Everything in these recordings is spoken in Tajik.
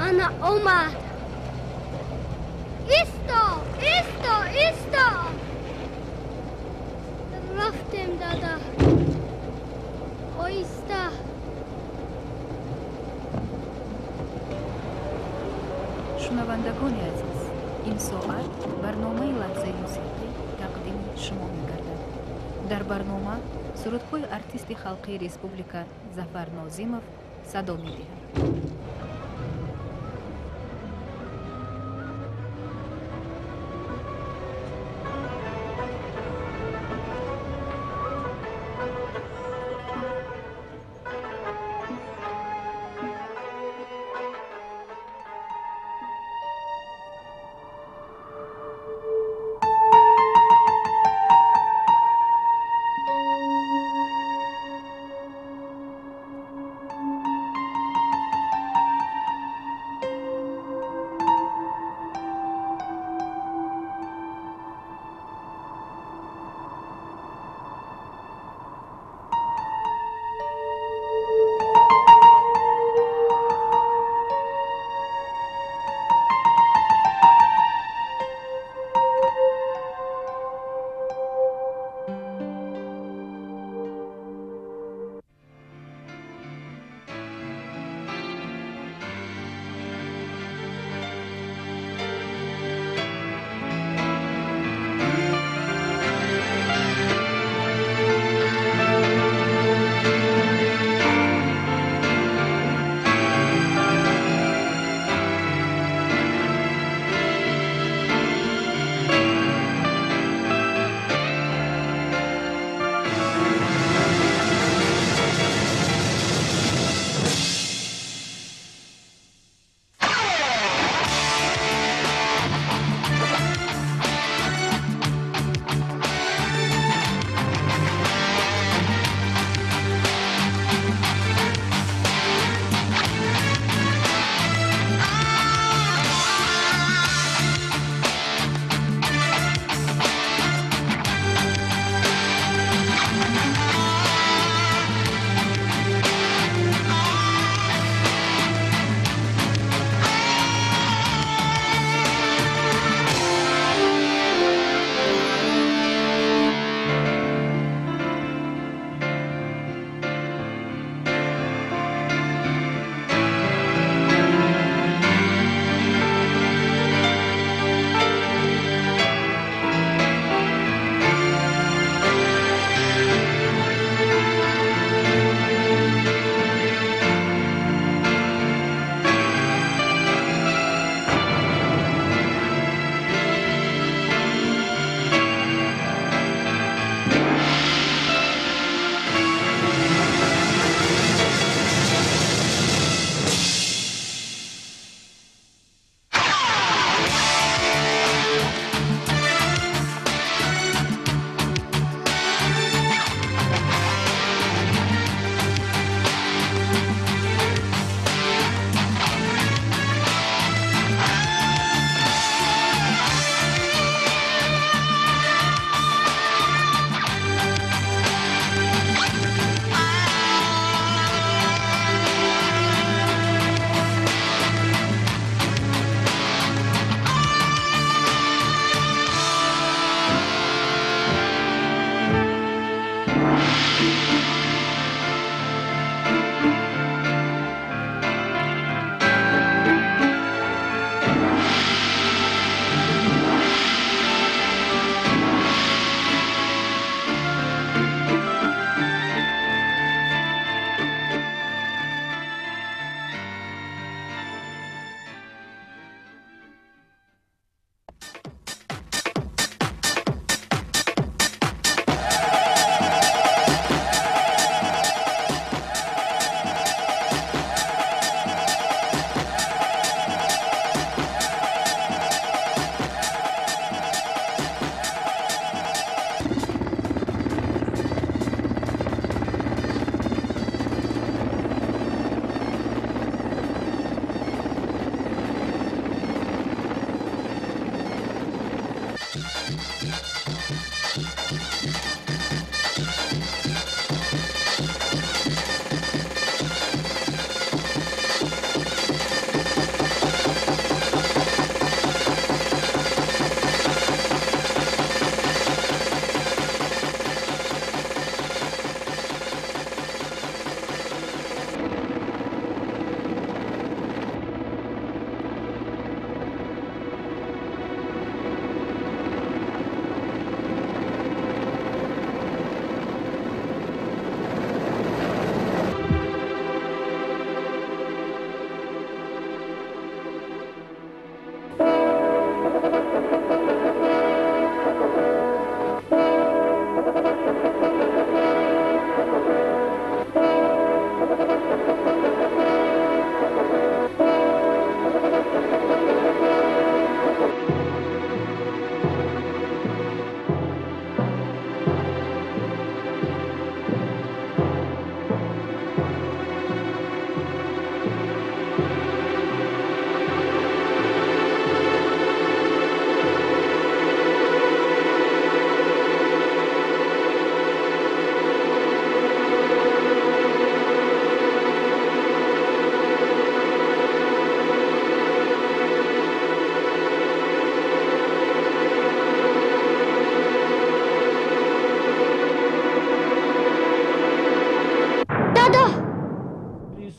Ана омад. Исто, исто, исто. Рафтем, дада. Оҳиста. Шунавандагони азиз, ин соат барномаи Лаҳзаи мусиқӣ тақдими шумо мегардад. Дар барнома сурудҳои артисти халқии республика Зафар Нозимов садо медиҳад.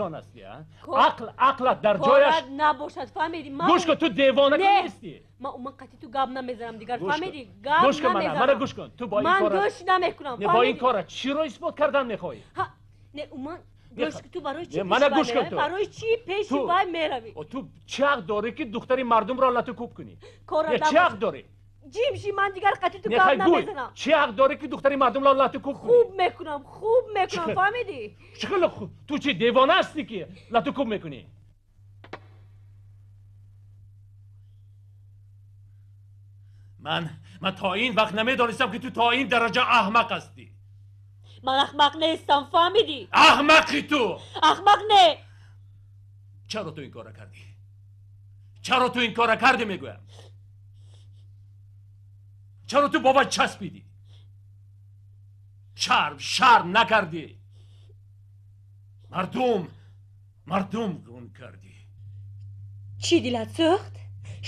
инсон ҳастӣ, ақл ақлат дар ҷояш набошад, фаҳмидӣ? Гӯш кун, ту девона нестӣ. Ман умуман қатъи ту гап намезанам дигар, фаҳмидӣ? Гап намезанам. Мана гӯш кун, ту бо ин ман гӯш намекунам. Бо ин кора чиро исбот кардан мехоҳӣ? Не, умуман гӯш, ту барои чӣ? Мана гӯш кун, ту барои чӣ пеши вай меравӣ? Ту чӣ ҳақ дорӣ ки духтари мардумро лату кӯб кунӣ? Чӣ ҳақ дорӣ? Ҷимши, ман дигар қатъи ту гап намезанам. Чӣ ҳақ дорӣ ки духтари мардумро лату кӯб кунӣ? Хуб мекунам, хуб мекунам, фаҳмидӣ? Чӣ хеле хуб? Ту чӣ девона ҳастӣ ки лату кӯб мекунӣ? Ман то ин вақт намедонистам ки ту то ин дараҷа аҳмақ ҳастӣ. Ман аҳмақ нестам, фаҳмидӣ? Аҳмақи ту! Аҳмақ не! Чаро ту ин кора кардӣ? Чаро ту ин кора кардӣ мегӯям? Чаро ту бо вай часпидӣ? Шарм, шарм накардӣ? Мардум, мардум гум кардӣ. Чӣ дилат сӯхт?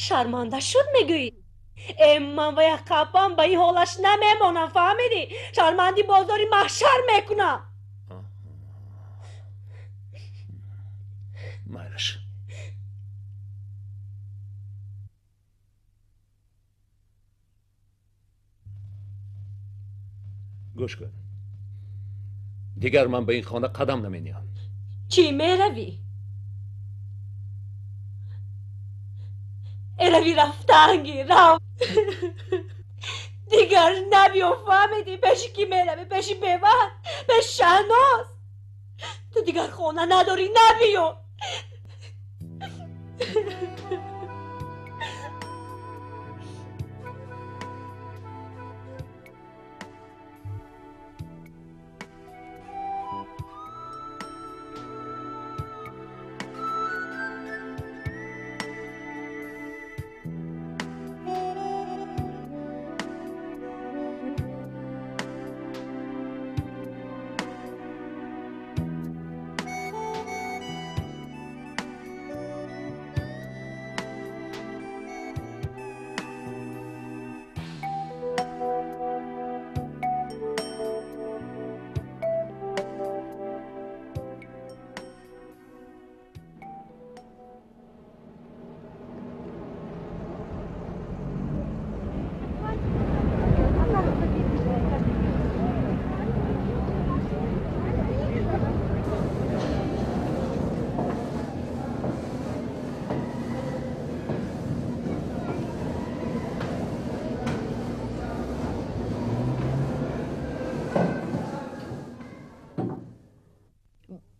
Шарманда шуд мегӯӣ? Э, ман вая қапам ба ин ҳолаш намемонам, фаҳмидӣ? Шарманди бозори маҳшар мекунам. Майлаш. Гӯш кун, дигар ман ба ин хона қадам намениҳам. Чӣ меравӣ? Эрави рафтанги, рав. Дигар набиё, фаҳмидӣ? Пеши кӣ меравӣ? Пеши беваҳт, пеши Шаҳноз. Ту дигар хона надорӣ, набиё.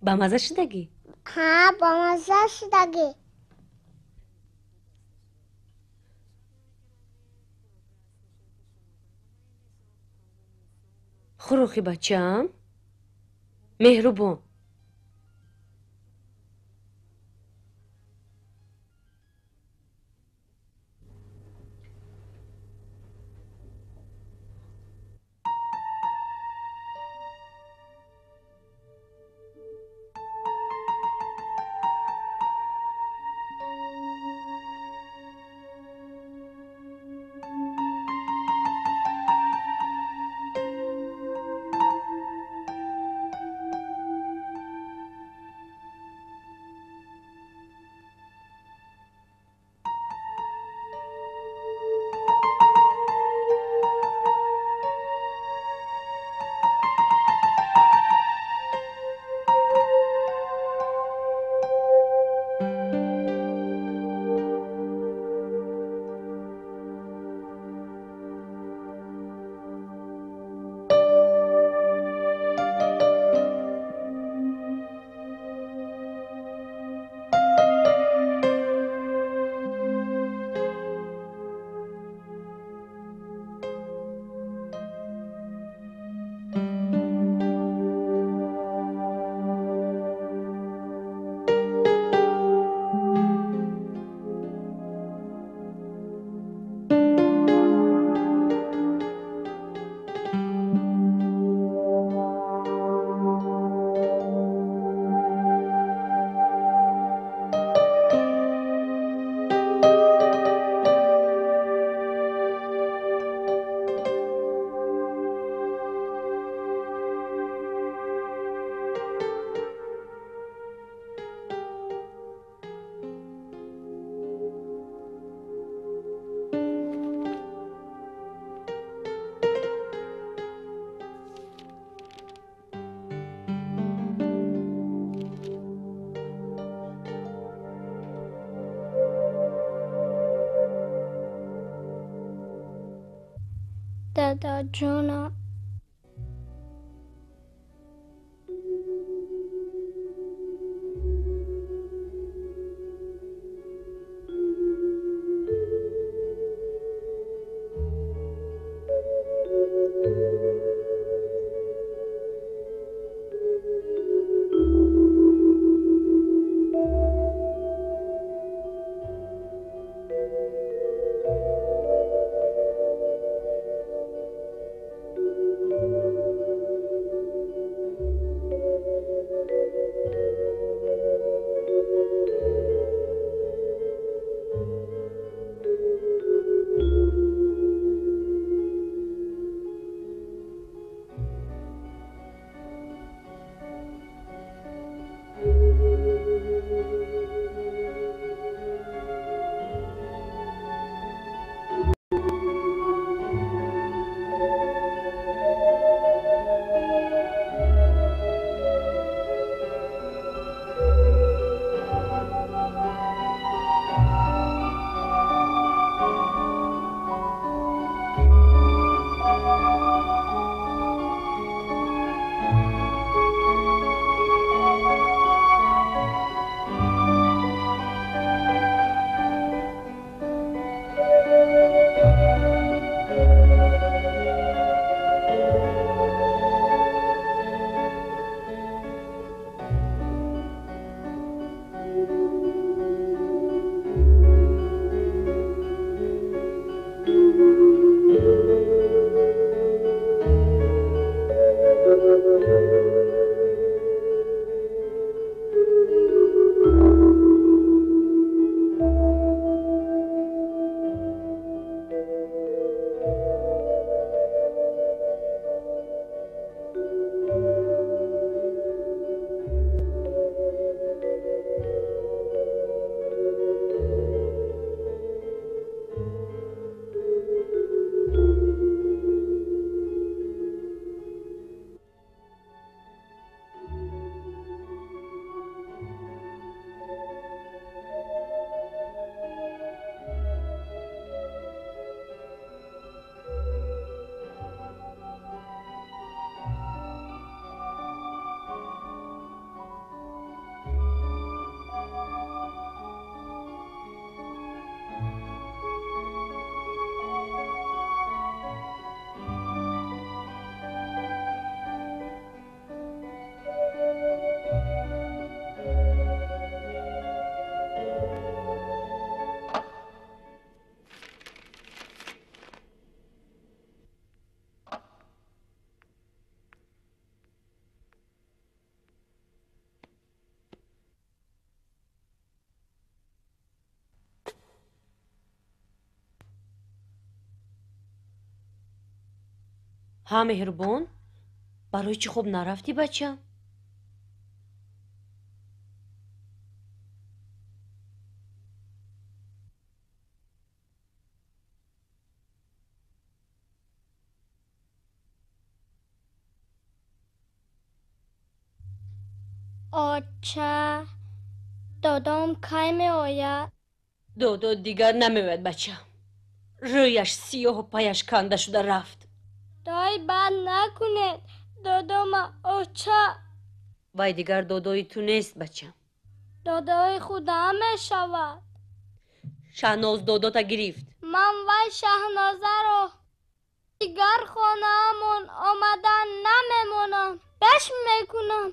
Ба мазза шудагӣ? Ҳа, бамазза шудагӣ. Хӯрохи бачаам, меҳрубон. Дадаҷонам. Ҳа, Меҳрубон, барои чӣ хоб нарафтӣ, бачам? Оча, додом кай меояд? Додо дигар намеояд, бачам. Рӯяш сиёҳу паяш канда шуда рафт. Дой бад накунед, додома, оча. Вай дигар додои ту нест, бачам. Додои худам мешавад. Шаҳноз додота гирифт. Ман вай Шаҳнозаро дигар хонаамон омадан намемонам. Беш мекунам,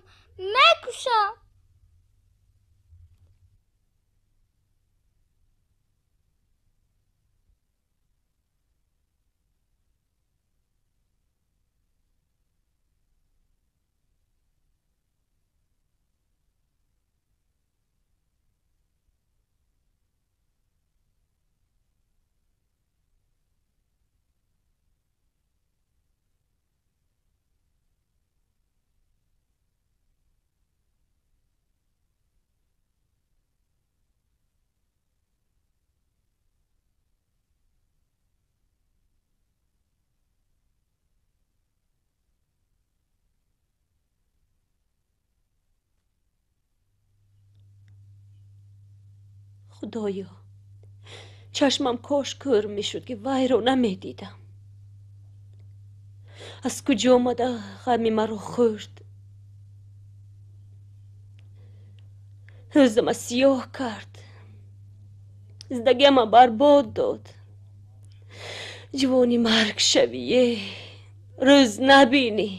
мекушам. Худоё, чашмам кош кӯр мешуд, ки вайро намедидам. Аз куҷо омада ғами маро хӯрд? Рӯзама сиёҳ кард. Зиндагиама барбод дод. Ҷавони марг шавие, рӯз набинӣ.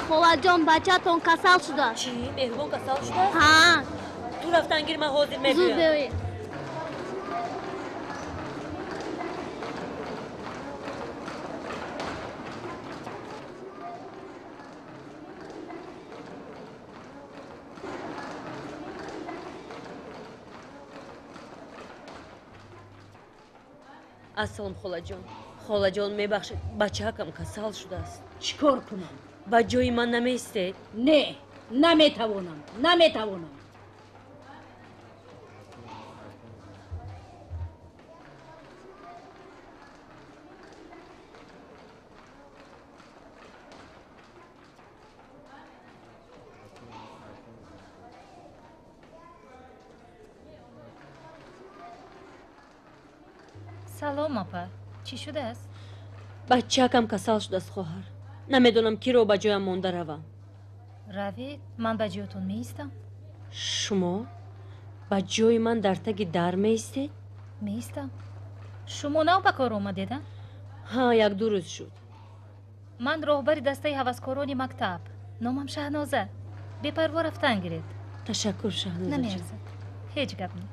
Холаҷон, бачаатон касал шудааст. Чӣ? Меҳрубон касал шудааст? Ҳа. Ту рафтан гир, ман ҳозир мебиёям. Зуд биёед. Ассалом, холаҷон. Холаҷон, мебахшед, бачаакам касал шудааст. Чӣ кор кунам? Ба ҷои ман намеистед? Не, наметавонам, наметавонам. Салом, апа. Чӣ шудааст? Бачаакам касал шудааст, хоҳар. Намедонам киро ба ҷоям монда равам. Равед, ман ба ҷоятон меистам. Шумо ба ҷои ман дар таги дар меистед? Меистам. Шумо нав ба кор омадед, а? Ҳа, як-ду рӯз шуд. Ман роҳбари дастаи ҳаваскорони мактаб. Номам Шаҳноза. Бепарво рафтан гиред. Ташаккур, Шаҳнозаҷон. Намеарзад. Ҳеҷ гап не.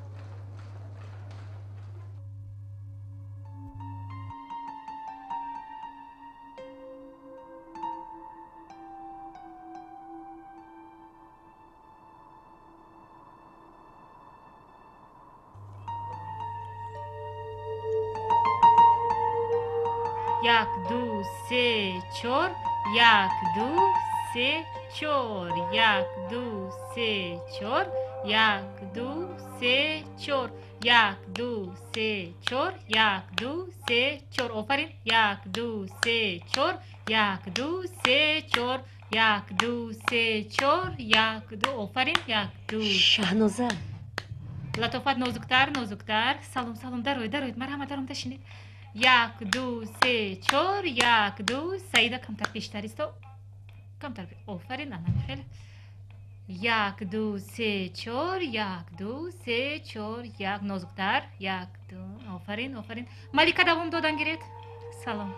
Як, ду, се, чор, як, ду, се, чор, як, ду, се, чор, як, ду, се, чор, як, ду, се, чор, як, ду, се, чор. Офарин. Як, ду, се, чор, як, ду, се, чор, як, ду, се, чор, як, ду. Офарин. Як, ду. Шаҳноза. Латофат, нозуктар, нозуктар. Салом, салом, дароед, дароед. Марҳамат, даромада шинед. Як, ду, се, чор, як, ду. Саида, камтар пештар исто. Камтар. Офарин, ана хеле. Як, ду, се, чор, як, ду, се, чор, як. Нозуктар. Як, ду. Офарин, офарин. Малика, давом додан гиред. Салом.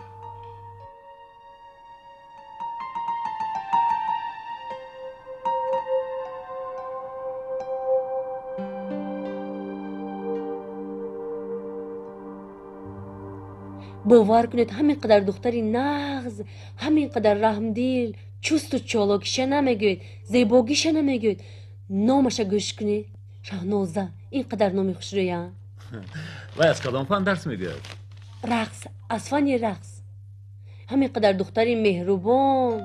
Бовар кунед, ҳамин қадар духтари нағз, ҳамин қадар раҳмдил, чусту чолокиша намегӯед, зебогиша намегӯед. Номаша гӯш кунед. Шаҳноза, ин қадар номи хушрӯя. Вай аз кадом фан дарс медиҳад? Рақс, аз фани рақс. Ҳамин қадар духтари меҳрубон.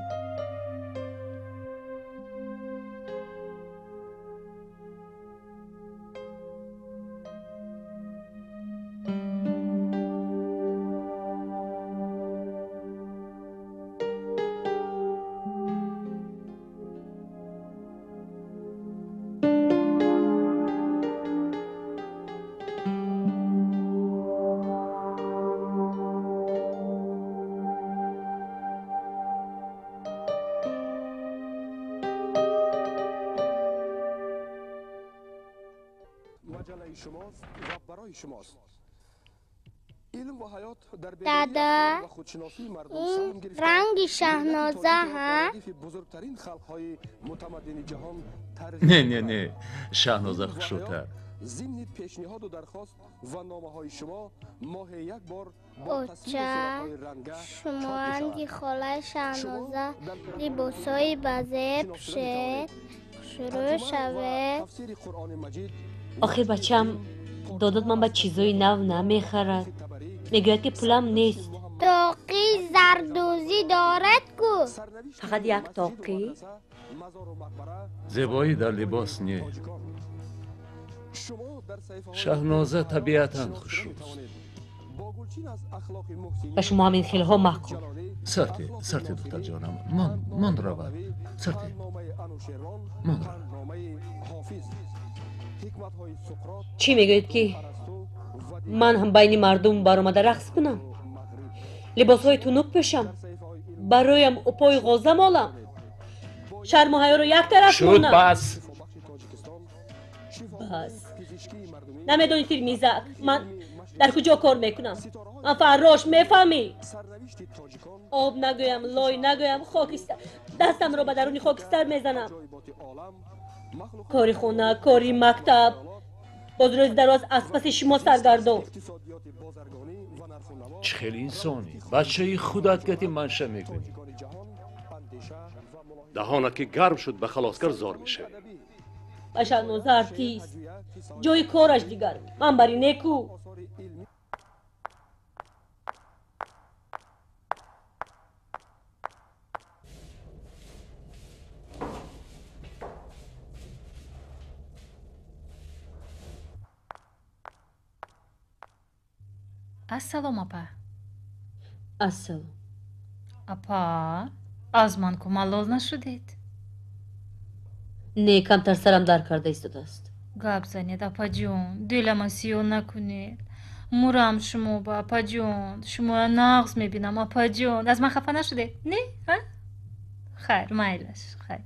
Дада, ин ранги Шаҳноза, ҳа? Не, не, не, Шаҳноза хушрӯтар. Оча, шумо ранги холаи Шаҳноза либосҳои базеб пӯшед, хушрӯ шавед. Охир бачам, додот ман ба чизои нав намехарад. Мегӯяд ки пулам нест. Тоқи зардӯзӣ дорад ку? Фақат як тоқӣ? Зебоӣ дар либос не, Шаҳноза табиатан хушрӯст. Ба шумо ҳамин хелҳо маъқул. Сарте, сарте, духтарҷонам, мон, мон равад. Сарте, мон равад. Чӣ мегӯед, ки ман ҳам байни мардум баромада рақс кунам, либосҳои тунук пӯшам, бароям упои ғоза молам, шарму ҳаёро як тараф шуд монам? Бас. Бас. Намедонӣ, Тирмизак, ман дар куҷо кор мекунам? Ман фаррош, мефаҳмӣ? Об нагӯям, лой нагӯям, хокистар, дастамро ба даруни хокистар мезанам. Кори хона, кори мактаб, боз рӯзи дароз аз паси шумо саргардон. Чӣ хел инсонӣ, бачаи худат гати манша мекунӣ. Даҳонат ки гарм шуд, ба халосгар зор мешавӣ. Ба Шаҳноза артист, ҷои кораш дигар, ман бари неку. Ассалом, апа. Ассалом. Апа, аз ман ку малол нашудед? Не, камтар сарам дар карда истодааст. Гап занед, апаҷон, дилама сиёҳ накунед. Мурам шумо ба, апаҷон, шумоя нағз мебинам, апаҷон. Аз ман хафа нашудед? Не? А? Хайр, майлаш, хайр.